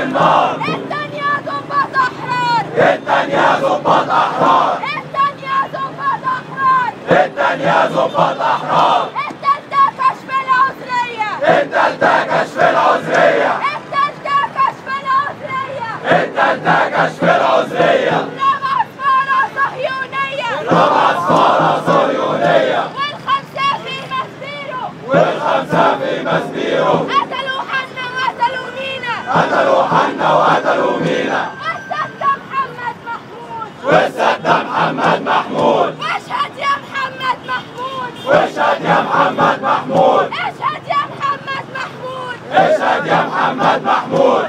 النار. الثانية ضباط أحرار. الثانية ضباط أحرار. الثانية ضباط أحرار. الثانية ضباط أحرار. الثالثة كشف العذرية. الثالثة كشف العذرية. الثالثة كشف العذرية. الثالثة كشف العذرية. الرابعة سفارة صهيونية. الرابعة سفارة صهيونية. والخمسة في مسبيرو. والخمسة في مسبيرو. قتلوا حنا وقتلوا مينا. قتلوا حنا وقتلوا مينا. والستة محمد محمود. والستة محمد محمود. واشهد يا محمد محمود. واشهد يا محمد محمود. اشهد يا محمد محمود. اشهد يا محمد محمود.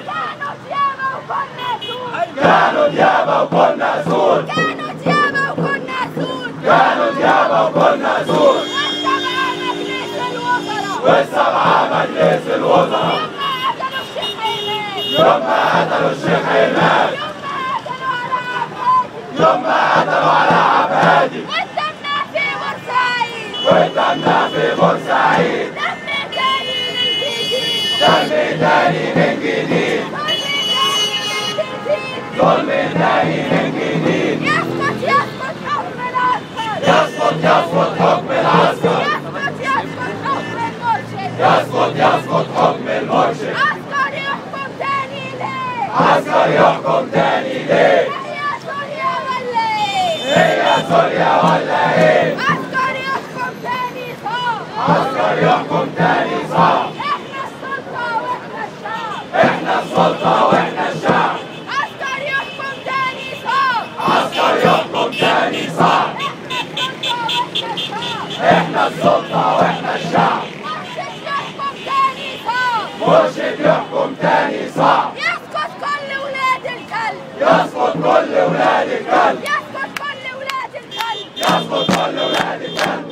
كانوا ديابة وكنا سود. كانوا ديابة وكنا سود. كانوا ديابة وكنا سود. كانوا ديابة وكنا سود. والسبعة مجلس الوزراء. والسبعة مجلس الوزراء. يوم ما قتلوا الشيخ عماد. يوم ما قتلوا الشيخ عماد. يوم ما قتلوا على عبادي. يوم ما قتلوا على عبادي. والدمنا في بورسعيد. والدمنا في بورسعيد. دم تاني من جديد. دم تاني من جديد. ظلم تاني من ظلم تاني جديد. من جديد. يسقط يسقط حكم العسكر. يسقط يسقط حكم العسكر. يسقط يسقط حكم المرشد. يسقط يسقط حكم المرشد. عسكر يحكم تاني ليه؟ عسكر يحكم تاني ليه؟ هي سوريا ولا ايه؟ هي سوريا ولا ايه؟ عسكر يحكم تاني صعب. عسكر يحكم تاني صعب. احنا السلطة واحنا الشعب. احنا السلطة واحنا الشعب. عسكر يحكم تاني صعب. عسكر يحكم تاني صعب. احنا السلطة واحنا الشعب. احنا السلطة واحنا الشعب. مرشد يحكم تاني صعب. مرشد يحكم تاني صعب. يسقط كل ولاد الكلب. يسقط كل ولاد الكلب. يسقط كل ولاد الكلب. يسقط كل ولاد الكلب.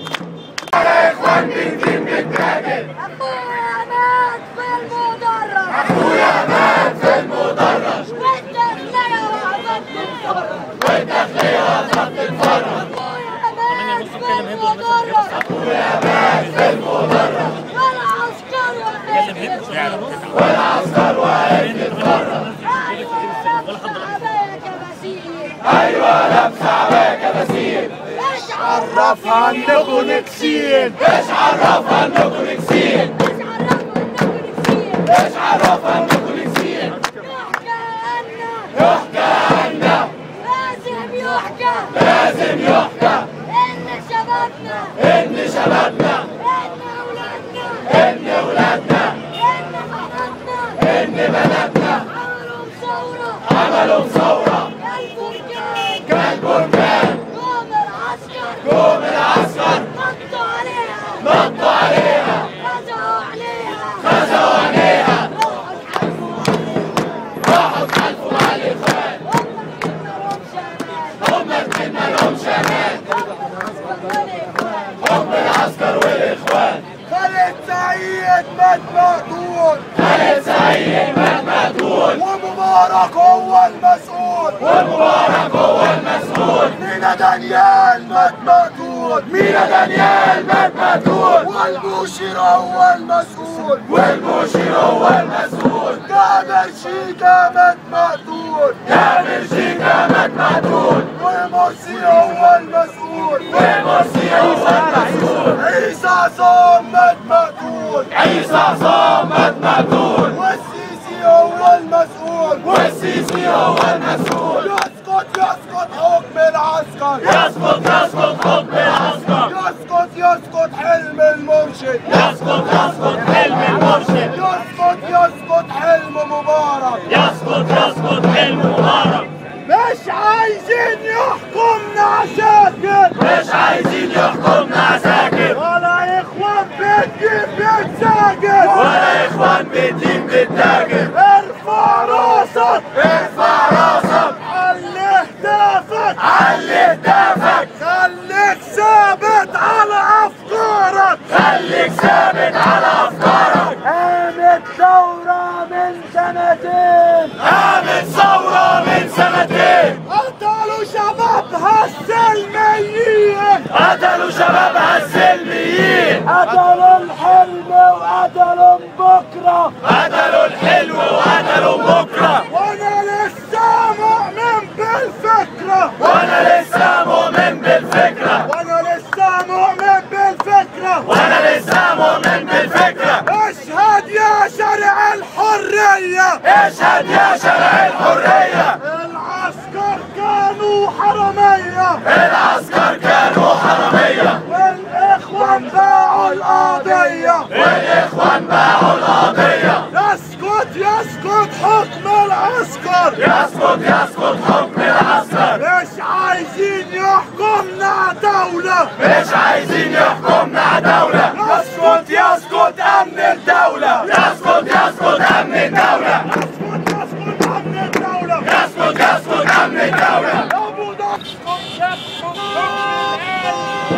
يا اخوان بنتين بتتاجر. اخويا مات في المدرج. اخويا مات في المدرج. والداخلية وقفت تتفرج. والداخلية وقفت تتفرج. اخويا مات في المدرج. اخويا مات في المدرج. والعسكر واقف يتفرج. والعسكر واقف يتفرج. ايوه لابسه عباية كباسيل. ايوه لابسه عباية كباسيل. ايش عرفها انكم نكسين. ايش عرفها انكم نكسين. ايش عرفها انكم نكسين. ايش عرفها انكم نكسين. يحكى عنا. يحكى عنا. لازم يحكى. لازم يحكى. ان شبابنا. ان شبابنا. ان اولادنا. ان اولادنا. ان بناتنا. ان بناتنا. عملوا ثورة. عملوا ثورة. كالبركان. كالبركان. قوم العسكر. قوم العسكر. نطوا عليها. نطوا عليها. خزعوا عليها. خزعوا عليها. راحوا اتحالفوا عليها. راحوا اتحالفوا مع الاخوان. هم الاثنين مالهمش امان. هم الاثنين مالهمش امان. حكم العسكر والاخوان. حكم العسكر والاخوان. خالد سعيد مات مقتول. خالد سعيد مات مقتول. ومبارك هو المسؤول. ومبارك هو المسؤول. مينا دانيال مات مقتول. مينا دانيال مات مقتول. والبوشير هو المسؤول. والبوشير هو المسؤول. جابر شيكا مات مقتول. جابر شيكا مات مقتول. ومرسي هو المسؤول. ومرسي هو المسؤول. عيسى عصام مات مقتول. عيسى عصام مات مقتول. والسيسي هو المسؤول. والسيسي هو المسؤول. يسقط يسقط حكم العسكر. يسقط يسقط حكم العسكر. يسقط يسقط حلم المرشد. يسقط يسقط حلم المرشد. يسقط يسقط حلم مبارك. يسقط يسقط حلم مبارك. مش عايزين يحكمنا عساكر. مش عايزين يحكمنا عساكر. ولا اخوان بتجيب بتساكر. ولا اخوان بتجيب بتتاجر. ارفع راسك. ارفع راسك. علي اهدافك. علي اهدافك. خليك ثابت على افكارك. خليك ثابت على افكارك. قامت ثورة من سنتين. قامت ثورة من سنتين. قتلوا شبابها السلميين. قتلوا شبابها السلميين. قتلوا الحلم وقتلوا بكرة. قتلوا الحلم وقتلوا بكرة. الحرية، اشهد يا شارع الحرية. العسكر كانوا حرامية، العسكر كانوا حرامية، والإخوان باعوا القضية، والإخوان باعوا القضية. يسقط يسقط حكم العسكر، يسقط يسقط حكم العسكر. مش عايزين يحكمنا دولة، مش عايزين يحكمنا دولة. يسقط يسقط أمن الدولة، يسقط يسقط أمن الدولة، يسقط يسقط أمن الدولة، يسقط يسقط أمن الدولة.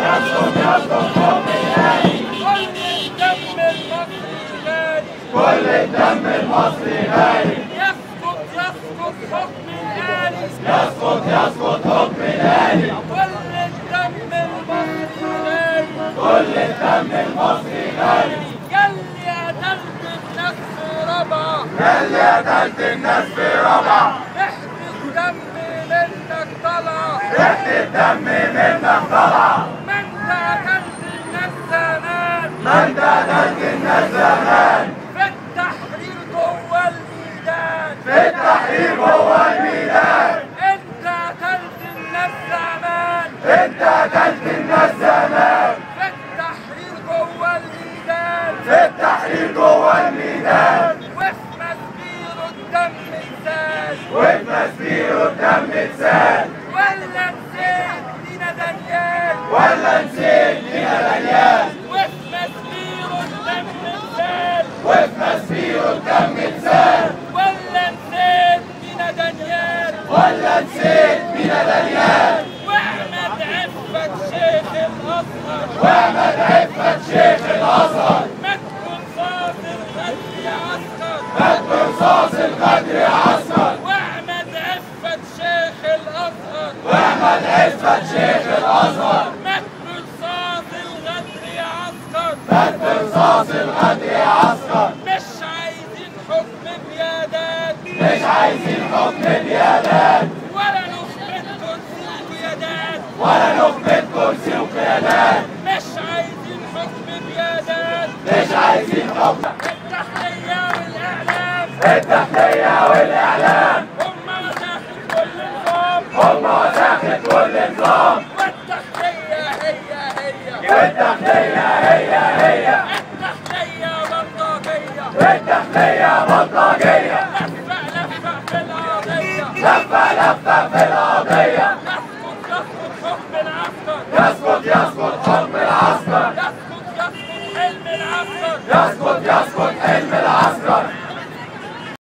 يسقط يسقط حكم الآلي، كل الدم المصري غالي، كل الدم المصري غالي. يسقط يسقط حكم الآلي، يسقط يسقط حكم الآلي، كل الدم المصري غالي، كل الدم المصري غالي. يلي قتلت الناس في ربعة، يلي قتلت الناس في ربعة، ريحة الدم منك طالعة، ريحة الدم منك طالعة. ما انت قتلت الناس زمان، ما انت قتلت الناس زمان، في التحرير جوه الميدان، في التحرير جوه الميدان. انت قتلت الناس زمان، انت قتلت الناس زمان، في التحرير جوه الميدان، في التحرير جوه الميدان. وفي مسبيرو الدم اتسال، وفي مسبيرو الدم اتسال. ولا نسيت لينا دانيال، ولا نسيت لينا دانيال، وفي مسبيرو الدم اتسال، وفي مسبيرو الدم اتسال. ولا نسيت لينا دانيال، ولا نسيت لينا دانيال. واحمد عفت شيخ الازهر، واحمد عفت شيخ الازهر، مات برصاص الغدر يا عسكر، مات برصاص الغدر يا عسكر. واحمد عفت شيخ الازهر، واحمد عفت شيخ الازهر، مات برصاص الغدر يا عسكر، مات برصاص الغدر يا عسكر. مش عايزين حكم بيادات، مش عايزين حكم بيادات، ولا نخبة كرسي وقيادات، ولا نخبة كرسي وقيادات. مش عايزين حكم بيادات، مش عايزين حكم. التحلية والإعلام، التحلية والإعلام، هم وساخة كل نظام، هم وساخة كل نظام. والتحلية هي هي، والتحلية هي هي، التحلية بلطجية، والتحلية بلطجية. لفة لفة في القضية، لفة لفة في القضية. يسقط يسقط حكم العسكر، يسقط يسقط حكم العسكر، يسقط يسقط حلم العسكر، يسقط يسقط حلم العسكر.